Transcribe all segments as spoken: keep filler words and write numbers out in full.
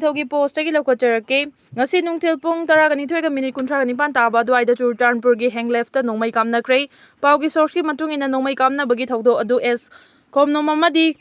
ꯅꯤꯡꯊꯧꯒꯤ ꯄꯣꯁꯇꯒꯤ ꯂꯧꯈꯠꯆꯔꯛꯀꯦ꯫ ꯉꯁꯤ ꯅꯨꯡꯊꯤꯜ ꯄꯨꯡ ꯇꯔꯥꯒ ꯅꯤꯊꯣꯏꯒ ꯃꯤꯅꯤꯠ ꯀꯨꯟꯊ꯭ꯔꯥꯒ ꯅꯤꯄꯥꯟ ꯇꯥꯕ ꯑꯗꯨꯋꯥꯏꯗ ꯆꯨꯔꯆꯥꯟꯄꯨꯔꯒꯤ ꯍꯦꯡꯂꯦꯐꯇ ꯅꯣꯡꯃꯩ ꯀꯥꯞꯅꯈ꯭ꯔꯦ꯫ ꯄꯥꯎꯒꯤ ꯁꯣꯔꯁꯀꯤ ꯃꯇꯨꯡ ꯏꯟꯅ ꯅꯣꯡꯃꯩ ꯀꯥꯞꯅꯕꯒꯤ ꯊꯧꯗꯣꯛ ꯑꯗꯨ ꯑꯦꯁ ꯈꯣꯝꯅꯣꯝ ꯑꯃꯗꯤ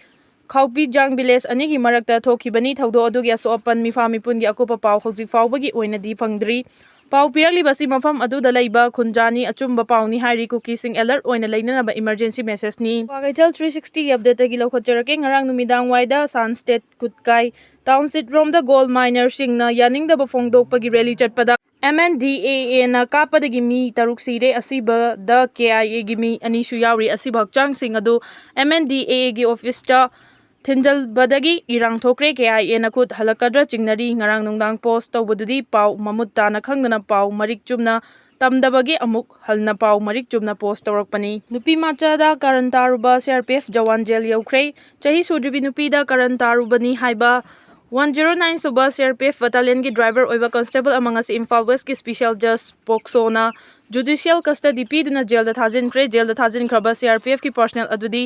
ꯈꯥꯎꯄꯤꯖꯥꯡ ꯚꯤꯂꯦꯖ ꯑꯅꯤꯒꯤ ꯃꯔꯛꯇ ꯊꯣꯛꯈꯤꯕꯅꯤ꯫ ꯊꯧꯗꯣꯛ ꯑꯗꯨꯒꯤ ꯑꯁꯣꯛ ꯑꯄꯟ ꯃꯤꯐꯥ ꯃꯤꯄꯨꯟꯒꯤ ꯑꯀꯨꯞꯄ ꯄꯥꯎ ꯍꯧꯖꯤꯛ ꯐꯥꯎꯕꯒꯤ ꯑꯣꯏꯅꯗꯤ ꯐꯪꯗ꯭ꯔꯤ꯫ ꯄꯥꯎ ꯄꯤꯔꯛꯂꯤꯕꯁꯤ ꯃꯐꯝ ꯑꯗꯨꯗ ꯂꯩꯕ ꯈꯨꯟꯖꯥꯅꯤ꯫ ꯑꯆꯨꯝꯕ ꯄꯥꯎꯅꯤ ꯍꯥꯏꯔꯤ꯫ ꯀꯨꯀꯤꯁꯤꯡ ꯑꯦꯂꯔꯠ ꯑꯣꯏꯅ ꯂꯩꯅꯅꯕ ꯏꯃꯔꯖꯦꯟꯁꯤ ꯃꯦꯁꯦꯖꯅꯤ꯫ ꯀ꯭ꯋꯥꯀꯩꯊꯦꯜ ꯊ꯭ꯔꯤ ꯁꯤꯛꯁꯇꯤꯒꯤ ꯑꯞꯗꯦꯠꯇꯒꯤ ꯂꯧꯈꯠꯆꯔꯛꯀꯦ꯫ ꯉꯔꯥꯡ ꯅꯨꯃꯤꯗꯥꯡ ꯋꯥꯏꯗ ꯁꯥꯟꯁꯇꯦꯠ ꯀꯨꯠꯀꯥꯏ ꯇꯥꯎꯟꯁꯤꯠ ꯔꯣꯝꯗ ꯒꯣꯜ ꯃꯥꯏꯅꯔꯁꯤꯡꯅ ꯌꯥꯅꯤꯡꯗꯕ ꯐꯣꯡꯗꯣꯛꯄꯒꯤ ꯔꯦꯂꯤ ꯆꯠꯄꯗ ꯑꯦꯝ ꯑꯦꯟ ꯗꯤ ꯑꯦ ꯑꯦꯅ ꯀꯥꯞꯄꯗꯒꯤ ꯃꯤ ꯇꯔꯨꯛ ꯁꯤꯔꯦ꯫ ꯑꯁꯤꯕꯗ ꯀꯦ ꯑꯥꯏ ꯑꯦꯒꯤ ꯃꯤ ꯑꯅꯤꯁꯨ ꯌꯥꯎꯔꯤ꯫ ꯑꯁꯤꯕ ꯍꯛꯆꯥꯡꯁꯤꯡ ꯑꯗꯨ ꯑꯦꯝ ꯑꯦꯟ ꯗꯤ ꯑꯦ ꯑꯦꯒꯤ ꯑꯣꯐꯤꯁꯇ ꯊꯤꯟꯖꯜꯕꯗꯒꯤ ꯏꯔꯥꯡ ꯊꯣꯛꯈ꯭ꯔꯦ꯫ ꯀꯦ ꯑꯥꯏ ꯑꯦꯅ ꯈꯨꯠ ꯍꯜꯂꯛꯀꯗ꯭ꯔꯥ ꯆꯤꯡꯅꯔꯤ꯫ ꯉꯔꯥꯡ ꯅꯨꯡꯗꯥꯡ ꯄꯣꯁ ꯇꯧꯕꯗꯨꯗꯤ ꯄꯥꯎ ꯃꯃꯨꯠ ꯇꯥꯅ ꯈꯪꯗꯅ ꯄꯥꯎ ꯃꯔꯤꯛ ꯆꯨꯝꯅ ꯇꯝꯗꯕꯒꯤ ꯑꯃꯨꯛ ꯍꯟꯅ ꯄꯥꯎ ꯃꯔꯤꯛ ꯆꯨꯝꯅ ꯄꯣꯁ ꯇꯧꯔꯛꯄꯅꯤ꯫ ꯅꯨꯄꯤ ꯃꯆꯥꯗ ꯀꯥꯔꯟ ꯇꯥꯔꯨꯕ ꯁꯤ ꯑꯥꯔ ꯄꯤ ꯑꯦꯐ ꯖꯋꯥꯟ ꯖꯦꯜ ꯌꯧꯈ꯭ꯔꯦ꯫ ꯆꯍꯤ ꯁꯨꯗ꯭ꯔꯤꯕꯤ ꯅꯨꯄꯤꯗ ꯀꯥꯔꯟ ꯇꯥꯔꯨꯕꯅꯤ ꯍꯥꯏꯕ ꯋꯥꯟ ꯖꯤꯔꯣ ꯅꯥꯏꯟ ꯁꯨꯕ ꯁꯤ ꯑꯥꯔ ꯄꯤ ꯑꯦꯐ ꯕꯠꯇꯥꯂꯤꯌꯟꯒꯤ ꯗ꯭ꯔꯥꯏꯚꯔ ꯑꯣꯏꯕ ꯀꯟꯁꯇꯦꯕꯜ ꯑꯃ ꯉꯁꯤ ꯏꯝꯐꯥꯜ ꯋꯦꯁꯀꯤ ꯁ꯭ꯄꯤꯁꯦꯜ ꯖꯁ ꯄꯣꯛꯁꯣꯅ ꯖꯨꯗꯤꯁꯤꯌꯦꯜ ꯀꯁꯇꯗꯤ ꯄꯤꯗꯨꯅ ꯖꯦꯜꯗ ꯊꯥꯖꯤꯟꯈ꯭ꯔꯦ꯫ ꯖꯦꯜꯗ ꯊꯥꯖꯤꯟꯈ꯭ꯔꯕ ꯁꯤ ꯑꯥꯔ ꯄꯤ ꯑꯦꯐꯀꯤ ꯄꯔꯁꯅꯦꯜ ꯑꯗꯨꯗꯤ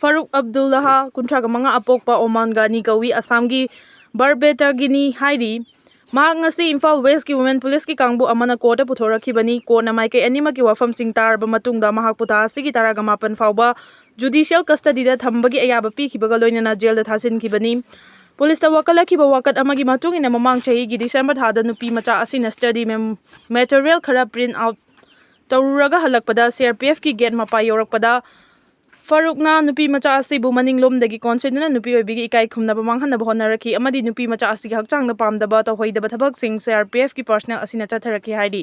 ꯐꯥꯔꯨꯛ ꯑꯕꯗꯨꯜꯂꯥꯍ, ꯀꯨꯟꯊ꯭ꯔꯥꯒ ꯃꯉꯥ, ꯑꯄꯣꯛꯄ ꯑꯣꯃꯥꯟ ꯒꯥꯅꯤ ꯀꯧꯏ, ꯑꯁꯥꯝꯒꯤ ꯕꯔꯕꯦꯇꯥꯒꯤꯅꯤ ꯍꯥꯏꯔꯤ꯫ ꯃꯍꯥꯛ ꯉꯁꯤ ꯏꯝꯐꯥꯜ ꯋꯦꯁꯀꯤ ꯋꯨꯃꯦꯟ ꯄꯨꯂꯤꯁꯀꯤ ꯀꯥꯡꯕꯨ ꯑꯃꯅ ꯀꯣꯔꯠꯇ ꯄꯨꯊꯣꯔꯛꯈꯤꯕꯅꯤ꯫ ꯀꯣꯔꯠꯅ ꯃꯥꯏꯀꯩ ꯑꯅꯤꯃꯛꯀꯤ ꯋꯥꯐꯝꯁꯤꯡ ꯇꯥꯔꯕ ꯃꯇꯨꯡꯗ ꯃꯍꯥꯛꯄꯨ ꯊꯥ ꯑꯁꯤꯒꯤ ꯇꯔꯥꯒ ꯃꯥꯄꯟ ꯐꯥꯎꯕ ꯖꯨꯗꯤꯁꯤꯌꯦꯜ ꯀꯁꯇꯗꯤꯗ ꯊꯝꯕꯒꯤ ꯑꯌꯥꯕ ꯄꯤꯈꯤꯕꯒ ꯂꯣꯏꯅꯅ ꯖꯦꯜꯗ ꯊꯥꯖꯤꯟꯈꯤꯕꯅꯤ꯫ ꯄꯨꯂꯤꯁꯇ ꯋꯥꯀꯠꯂꯛꯈꯤꯕ ꯋꯥꯀꯠ ꯑꯃꯒꯤ ꯃꯇꯨꯡ ꯏꯟꯅ ꯃꯃꯥꯡ ꯆꯍꯤꯒꯤ ꯗꯤꯁꯦꯝꯕꯔ ꯊꯥꯗ ꯅꯨꯄꯤ ꯃꯆꯥ ꯑꯁꯤꯅ ꯁ꯭ꯇꯗꯤ ꯃꯦꯝ-, ꯃꯦꯇꯔꯤꯌꯦꯜ ꯈꯔ ꯄ꯭ꯔꯤꯟꯠ ꯑꯥꯎꯠ ꯇꯧꯔꯨꯔꯒ ꯍꯜꯂꯛꯄꯗ ꯁꯤ ꯑꯥꯔ ꯄꯤ ꯑꯦꯐꯀꯤ ꯒꯦꯠ ꯃꯄꯥ ꯌꯧꯔꯛꯄꯗ ꯐꯥꯔꯨꯛꯅ ꯅꯨꯄꯤ ꯃꯆꯥ ꯑꯁꯤꯕꯨ ꯃꯅꯤꯡꯂꯣꯝꯗꯒꯤ ꯀꯣꯟꯁꯤꯟꯗꯨꯅ ꯅꯨꯄꯤ ꯑꯣꯏꯕꯤꯒꯤ ꯏꯀꯥꯏ ꯈꯨꯝꯅꯕ ꯃꯥꯡꯍꯟꯅꯕ ꯍꯣꯠꯅꯔꯛꯈꯤ ꯑꯃꯗꯤ ꯅꯨꯄꯤ ꯃꯆꯥ ꯑꯁꯤꯒꯤ ꯍꯛꯆꯥꯡꯗ ꯄꯥꯝꯗꯕ ꯇꯧꯍꯩꯗꯕ ꯊꯕꯛꯁꯤꯡ ꯁꯤ ꯑꯥꯔ ꯄꯤ ꯑꯦꯐꯀꯤ ꯄꯔꯁꯅꯦꯜ ꯑꯁꯤꯅ ꯆꯠꯊꯔꯛꯈꯤ ꯍꯥꯏꯔꯤ꯫